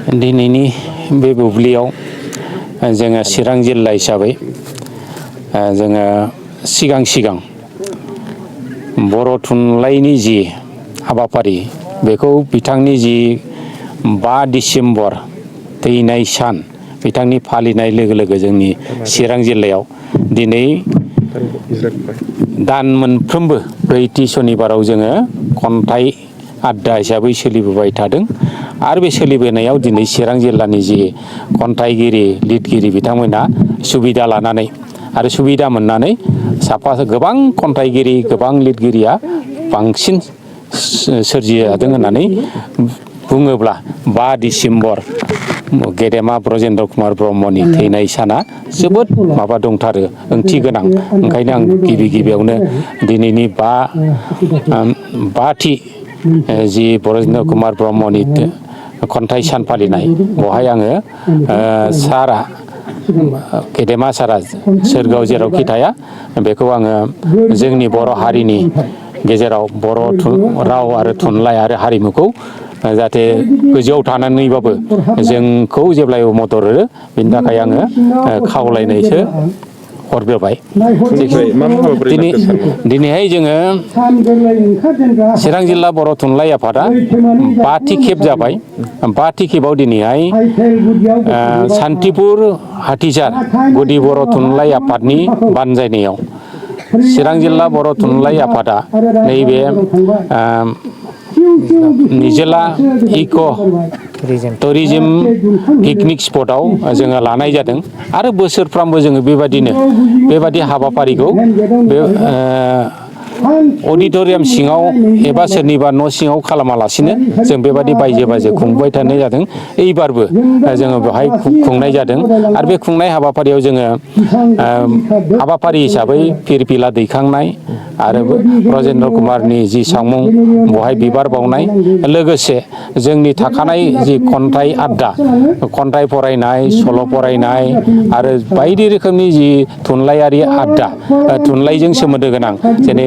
दिनैनि बे बुब्लियाव जोङो चिरां जिल्ला हिसाबै जोङो सिगां बर' थुनलाइनि जि हाबाफारि बेखौ बिथांनि जि 5 डिसेम्बर थैनाय सान बिथांनि फालिनाय लोगो लोगो जोंनि चिरां जिल्लायाव दिनै दान मोनफ्रोमबो ब्रैथि सनिबाराव जोङो खन्थाइ आड्डा हिसाबै सोलिबोबाय थादों आरो बे सोलिबोनायाव दिनै चिरां जिल्लानि जि खन्थाइगिरि लिरगिरि बिथांमोना सुबिदा लानानै आरो सुबिदा मोननानै गोबां खन्थाइगिरि गोबां लिरगिरिया बांसिन सोरजिजादों होननानै बुङोब्ला 5 डिसेम्बर गेदेमा ब्रजेन्द्र कुमार ब्रह्मनि थैनाय साना जोबोद माबा दंथारो ओंथि गोनां। ओंखायनो आं गिबियावनो दिनैनि 5थि जि ब्रजेन्द्र कुमार ब्रह्मनि खन्थाइ सान फालिनाय बेवहाय आङो सारा गेदेमा सारा सोरगोआव जेरावखि थाया बेखौ आङो जोंनि बर' हारिनि गेजेराव बर' राव आरो थुनलाइ आरो हारिमुखौ जाहाथे गोजौआव थानानैबाबो जोंखौ जेब्लायबो मदद होयो बेनि थाखाय आङो खावलायनायसो हरग्रोबाय। दिनैहाय जोङो चिरां जिल्ला बर' थुनलाइ आफादा 5थि खेब जाबाय। 5थि खेबाव दिनैहाय सान्थिपुर हाथिसार गुदि बर' थुनलाइ आफादनि बानजायनायाव चिरां जिल्ला बर' थुनलाइ आफादा नैबे निजोला इक' टुरिजिम पिकनिक स्पटआव जोङो लानाय जादों आरो बोसोरफ्रामबो जोङो बेबादि हाबाफारिखौ बे अडिट'रियाम सिङाव एबा सोरनिबा न' सिङाव खालामालासिनो जों बेबादि बायजो खुंबाय थानाय जादों। एइबारबो जोङो बेवहाय खुंनाय जादों आरो बे खुंनाय हाबाफारियाव जोङो हाबाफारि हिसाबै फिरफिला दैखांनाय आरो ब्रजेन्द्र कुमारनि जि सावमुं बेवहाय बिबार बावनाय लोगोसे जोंनि थाखानाय जि खन्थाइ आड्डा खन्थाइ फरायनाय सल' फरायनाय आरो बायदि रोखोमनि जि थुनलाइयारि आड्डा थुनलाइजों सोमोन्दो गोनां जेरै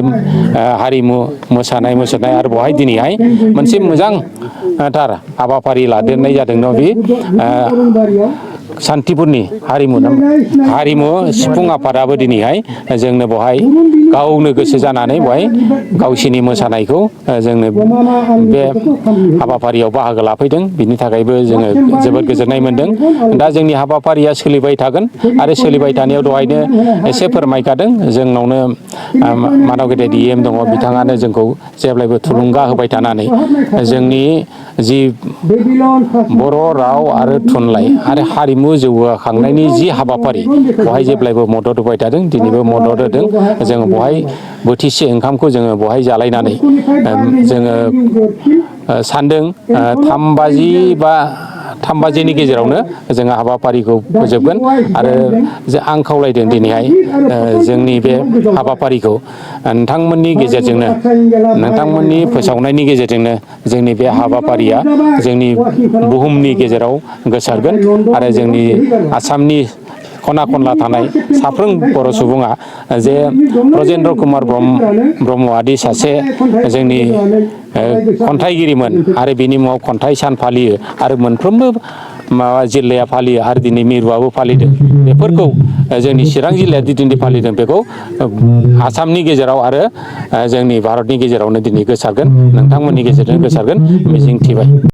हारिमु मोसानाय मुसुरनाय आरो बेवहाय दिनैहाय मोनसे मोजांथार हाबाफारि लादेरनाय जादों बे सान्थिपुरनि हारिमु सिफुं आफादाबो दिनैहाय जोंनो बेवहाय गावनो गोसो जानानै बेवहाय गावसिनि मोसानायखौ जोंनो बे हाबाफारियाव बाहागो लाफैदों। बिनि थाखायबो जोङो जोबोद गोजोननाय मोनदों। दा जोंनि हाबाफारिया सोलिबाय थागोन आरो सोलिबाय थानायाव दहायनो एसे फोरमायखादों जोंनावनो मानाव गेदेर DM दङ बिथाङानो जोंखौ जेब्लायबो थुलुंगा होबाय थानानै जोंनि जि बर' राव आरो थुनलाइ आरो हारिमु जौगाखांनायनि जि हाबाफारि बेवहाय जेब्लायबो मदद होबाय थादों दिनैबो मदद होदों। जोङो बेवहाय बोथिसे ओंखामखौ जोङो बेवहाय जालायनानै जोङो सानदों 3 बाजिनि गेजेरावनो जोङो हाबाफारिखौ फोजोबगोन आरो आं खावलायदों दिनैहाय जोंनि बे हाबाफारिखौ नोंथांमोननि गेजेरजोंनो नोंथांमोननि फोसावनायनि गेजेरजोंनो जोंनि बे हाबाफारिया जोंनि बुहुमनि गेजेराव गोसारगोन आरो जोंनि आसामनि खना खनला थानाय साफ्रोम बर' सुबुङा जे ब्रजेन्द्र कुमार ब्रह्मआदि सासे जोंनि खन्थाइगिरिमोन आरो बिनि मुङाव खन्थाइ सान फालियो आरो मोनफ्रोमबो जिल्लाया फालियो आरो दिनै मिरुआबो फालिदों। बेफोरखौ जोंनि चिरां जिल्लाया दिनै फालिदों बेखौ आसामनि गेजेराव आरो जोंनि भारतनि गेजेरावनो दिनै गोसारगोन नोंथांमोननि गेजेरजों गोसारगोन मिजिंथिबाय।